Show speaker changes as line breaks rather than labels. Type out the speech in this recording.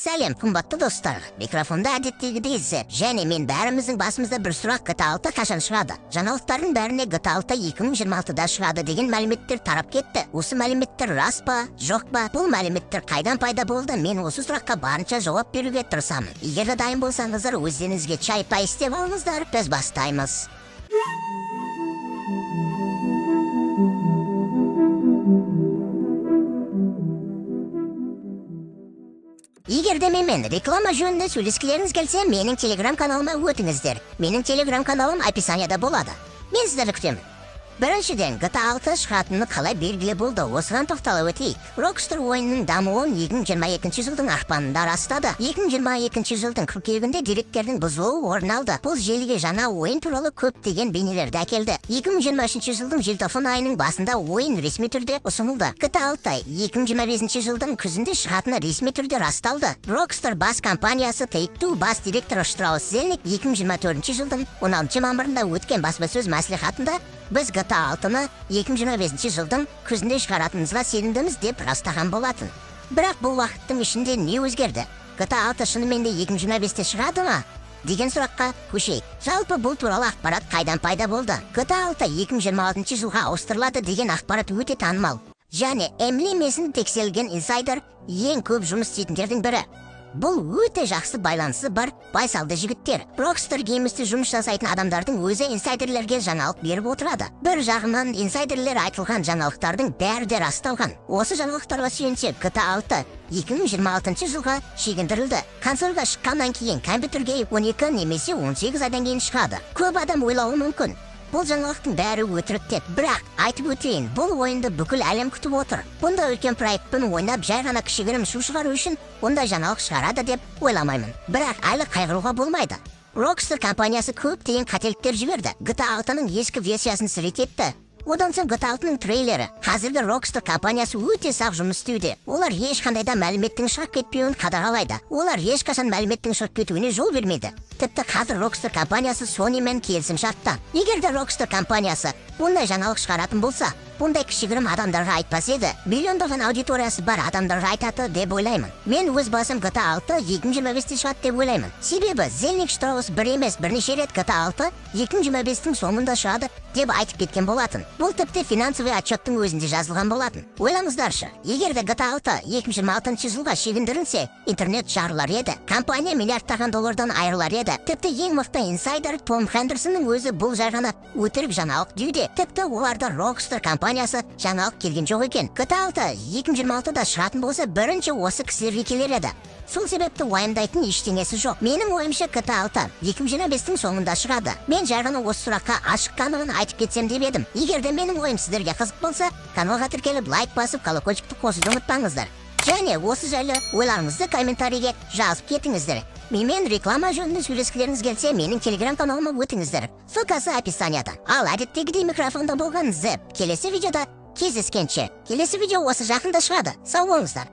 Сәлем, қымбатты достар! Микрофонда әдеттегідей Зеп. Және мен бәріміздің басымызда бір сұрақ: GTA 6 қашан шығады? Жаңалықтардың бәріне GTA 6 2026-да шығады деген мәліметтер тарап кетті. Осы мәліметтер рас па, жоқ па? Бұл мәліметтер қайдан пайда болды? Мен осы сұраққа барынша жауап беруге тырысамын. Егер де дайын болсаңыздар, өздеріңізге чай пай істеп алыңыздар. Біз бастаймыз. Егер де менімен реклама жөнінде сөйлескілеріңіз келсе, менің телеграм каналыма өтіңіздер. Менің телеграм каналым описанияда болады. Мен сіздерді күтемін. Біріншіден, GTA 6 шығатыны қалай белгілі болды? Осыған тоқтала өтейік. Rockstar ойынның дамуын 2022 жылдың ақпанында растады. 2022 жылдың қыркүйегінде деректердің бұзылуы орын алды. Бұл желіге жаңа ойын туралы көптеген бейнелерді әкелді. 2023 жылдың желтоқсан айының басында ойын ресми түрде ұсынылды. GTA 6 2025 жылдың күзінде шығатыны ресми түрде расталды. Rockstar бас компаниясы Take-Two бас директоры Штраус Зелник 2024 жылдың 16 мамырында өткен баспасөз мәслихатында «Біз GTA 6-ны 2025 жылдың күзінде шығаратынымызға сенімдіміз» деп растаған болатын. Бірақ бұл уақыттың ішінде не өзгерді? GTA 6 шынымен де 2025-те шығады ма деген сұраққа көшейік. Жалпы, бұл туралы ақпарат қайдан пайда болды? GTA 6 2026 жылға ауыстырылады деген ақпарат өте танымал. Және Эмили Мейсон тексерілген инсайдер, ең көп жұмыс істейтіндердің бірі. Бұл өте жақсы байланысы бар байсалды жігіттер. Rockstar Games'те жұмыс жасайтын адамдардың өзі инсайдерлерге жаңалық беріп отырады. Бір жағынан, инсайдерлер айтылған жаңалықтардың бәрі де расталған. Осы жаңалықтарға сүйенсек, GTA 6 2026 жылға шегіндірілді. Консольға шыққаннан кейін компьютерге 12 немесе 18 айдан кейін шығады. Көп адам ойлауы мүмкін, бұл жаңалықтың бәрі өтірік деп. Бірақ айтып өтейін, бұл ойынды бүкіл әлем күтіп отыр. Бұндай үлкен проектпен ойнап, жай ғана кішігірім шу шығару үшін ондай жаңалық шығарады деп ойламаймын. Бірақ әлі қайғыруға болмайды. Rockstar компаниясы көптеген қателіктер жіберді. GTA 6-ның ескі версиясын слить етті. Одан соң GTA 6-ның трейлері. Қазіргі Rockstar компаниясы өте сақ жұмыс істеуде. Олар ешқандай да мәліметтің шығып кетпеуін қадағалайды. Олар ешқашан мәліметтің шығып кетуіне жол бермейді. Тіпті қазір Rockstar компаниясы Sony-мен келісім шартта. Егер де Rockstar компаниясы бұндай жаңалық шығаратын болса, бұндай кішігірім адамдарға айтпас еді. Миллиондаған аудиториясы бар адамдарға айтады деп ойлаймын. Мен өз басым GTA 6 2025-те шығады деп ойлаймын. Себебі Зелник Штраус бір емес, бірнеше рет GTA 6 2025-тің соңында шығады деп айтып кеткен болатын. Бұл тіпті финансовый отчеттың өзінде жазылған болатын. Ойлаңыздаршы, егер де GTA 6 2026 жылға шегіндірілсе, интернет жарылар еді. Компания миллиардтаған доллардан айырылар еді. Тіпті ең мықты инсайдер Том Хендерсонның өзі бұл жай ғана өтірік жаңалық деуде. Тіпті оларда Rockstar компаниясы жаңалық келген жоқ екен. GTA 6 2026-да шығатын болса, бірінші осы кісілерге келер еді. Сол себепті уайымдайтын ештеңесі жоқ. Менің ойымша, GTA 6 2025-тің соңында шығады. Мен жай ғана осы сұраққа ашық айтып кетсем деп едім. Егер де менің ойым сіздерге қызық болса, каналға тіркеліп, лайк басып, колокольчикті қосуды ұмытпаңыздар. Және осы жайлы ойларыңызды комментарийге жазып кетіңіздер. Менімен реклама жөнінде сөйлескілеріңіз келсе, менің телеграм каналыма өтіңіздер. Ссылкасы описанияда. Ал әдеттегідей микрофонда болған Зеп. Келесі видеода кездескенше. Келесі видео осы жақында шығады. Сау болыңыздар.